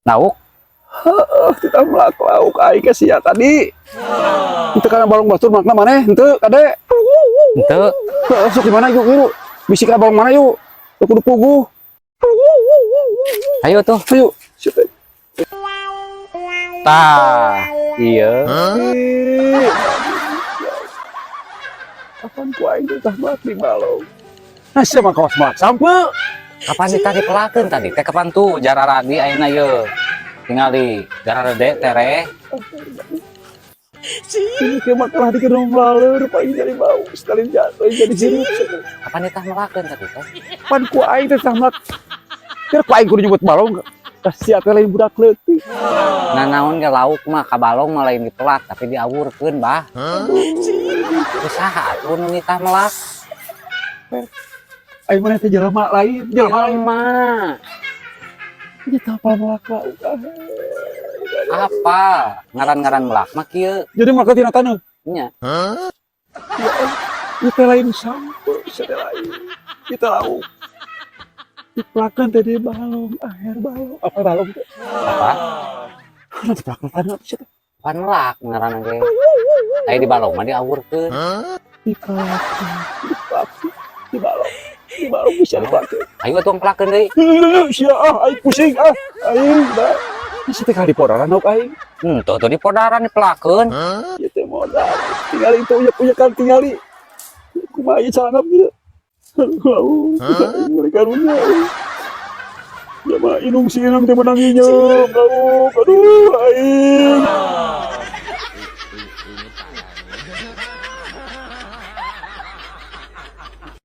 Lauk. Heeh, kita melak lauk aing ka sia tadi. Itu kana balong batur makna maneh henteu kade. Henteu. Heeh, sok di mana yuk yuk. Bisi ka balong mana yuk? Lu kudu puguh. Ayo tuh. Ayo, siap. Tah, iya. Kapan ku aing teh melak di balong? Nah, sia mah kawas melak sampeu. Kapan ditah dipelakeun tadi? Teh kapan tuh jararadi ayeuna ye. Tingali jararede tereh. Ini ke makalah di gedung laleur paling jadi bau sekali jatuh jadi sirup. Kapan ditah melakeun tadi teh? Pan ku aing teh melak. Kira ku aing kudu nyebut balong. Tah sia teh lain budak leutik. Nah, naon ge lauk mah ka balong mah lain dipelak tapi diawurkeun, Bah. Usaha atuh nu nitah melak. Aing maneh teh jelema lain, jelema lain. Jelema. Ini tah apa melak lauk. Ah. Apa? Ngaran-ngaran melak mah kieu. Jadi maka tina taneuh. Nya. Ieu teh lain sampeu, sia teh lain. Kita lauk. Dipelakan teh di balong, akhir balong. Apa balong teh? Apa? Nah, dipelakan taneuh sia teh. Pan melak ngaranna ge. Aya di balong mah diawurkeun. Dipelakan, dipelakan, di balong. Di balong bisa dipakai. Ayo atuh pelakeun deui. Sia ah, aing pusing ah. Aing dah. Sia teh kali podaran lauk aing. Tuh tuh di podaran dipelakeun. Ieu teh modal. Tingali itu uyak-uyakan tingali. Kumaha ieu carana gitu. Aduh, lauk. Aing mulai karunya. Ya mah inung si inung teh menang nginyeum lauk. Aduh, aing.